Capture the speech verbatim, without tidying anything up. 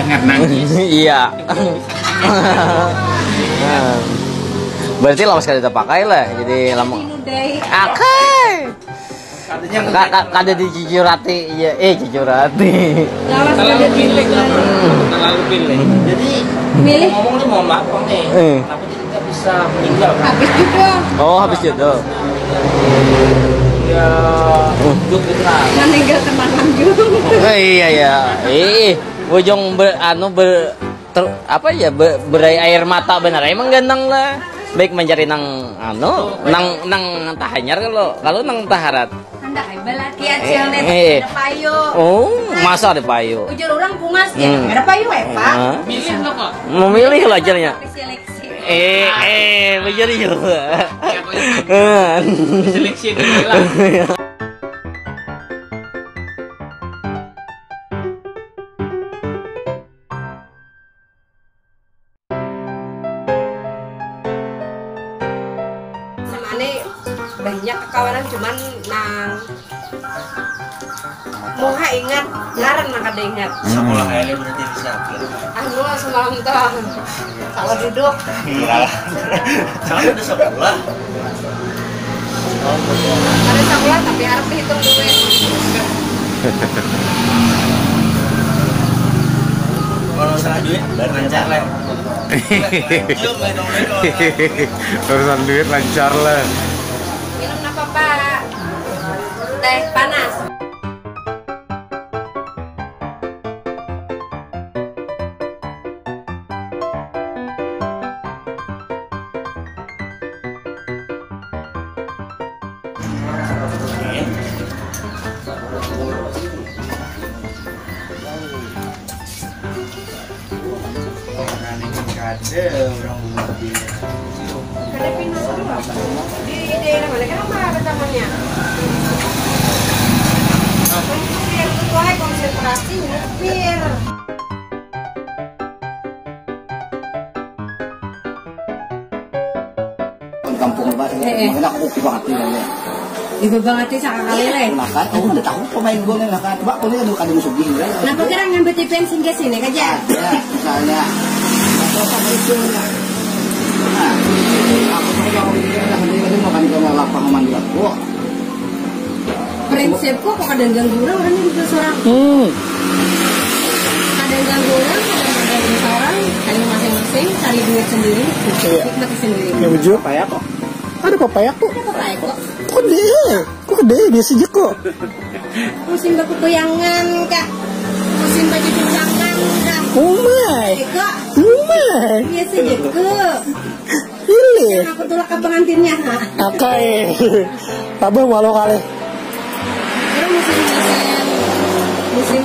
Nangis. Iya. Berarti lawas kada terpakai lah. Jadi lama. Nudai. Akai. Katanya ka, ka, kada dijujurati, iya, eh, jujurati. Lawas. Terlalu kada pilih, dijujurati. Terlalu pilih. Jadi milih. Ngomong nih, mohon maaf nih. Eh. Kenapa jadi nggak bisa meninggal? Habis judul. Oh, habis judul. Ya, hmm. Hidup gitu lah. Meninggal kenangan juga. Eh, iya, iya. Eh, bujung ber, anu ber, ter, apa ya, ber, berai air mata benar emang ganteng lah. Baik mencari nang anu, nang nang tahanyar kalau kalau nang taharat. Handak ai balaki acil nih, eh, ada payu. Oh, masa ada payu? Ujar orang bungas ya, hmm. Ada payu, eh, Pak. Hah? Milih lah, Pak. Memilih lah ajarnya. Seleksi. Eh, eh, bujur juga. Ya, kok ya. Seleksi dulu lah. Sama nih banyak kakawanan, cuman nang muha ingat, ngaran nang kada ingat. Sekolah kayaknya berarti bisa. Anu semalam tuh salah duduk. Salah udah sekolah. Ada sekolah tapi harap dihitung duit. Kalau salah duit, lancar lah. Urusan duit lancar lah. Minum apa, Pak? Teh panas. Kada pindah dulu. Di daerah mana? Kenapa ada tamannya? Untuk yang sesuai konsentrasi nyupir. Kampung lepas, eh, eh. Makanya aku oke banget nih, ya. Ibu banget nih, sakali leh. Nah, kan, aku udah tahu pemain gue nih, nah, kan. Coba aku lihat, kan, musuh gini, kan. Kenapa kira ngambil tipen singgah sini aja? Ya, misalnya. Atau apa itu, ya? Nah, aku tuh kalau ini kan, nanti kan makan ke lapang mandi aku. Prinsipku, aku kadang ganggu orang, orangnya gitu seorang. Hmm. Kadang ganggu orang, kadang ganggu seorang, kadang masing-masing cari duit sendiri, iya, nikmati sendiri. Ya, bujur. Pepaya kok. Ada pepaya kok. Ada pepaya kok. Kok deh? Kok deh? Biasa aja kok. Musim bakukuyangan, Kak. Musim baju cucangan, Kak. Oh my. Iko. Oh my. Biasa aja kok. Pilih. Aku tulak ke pengantinnya, ha. Akai. Tabah walau kali. Orang musim, musim, musim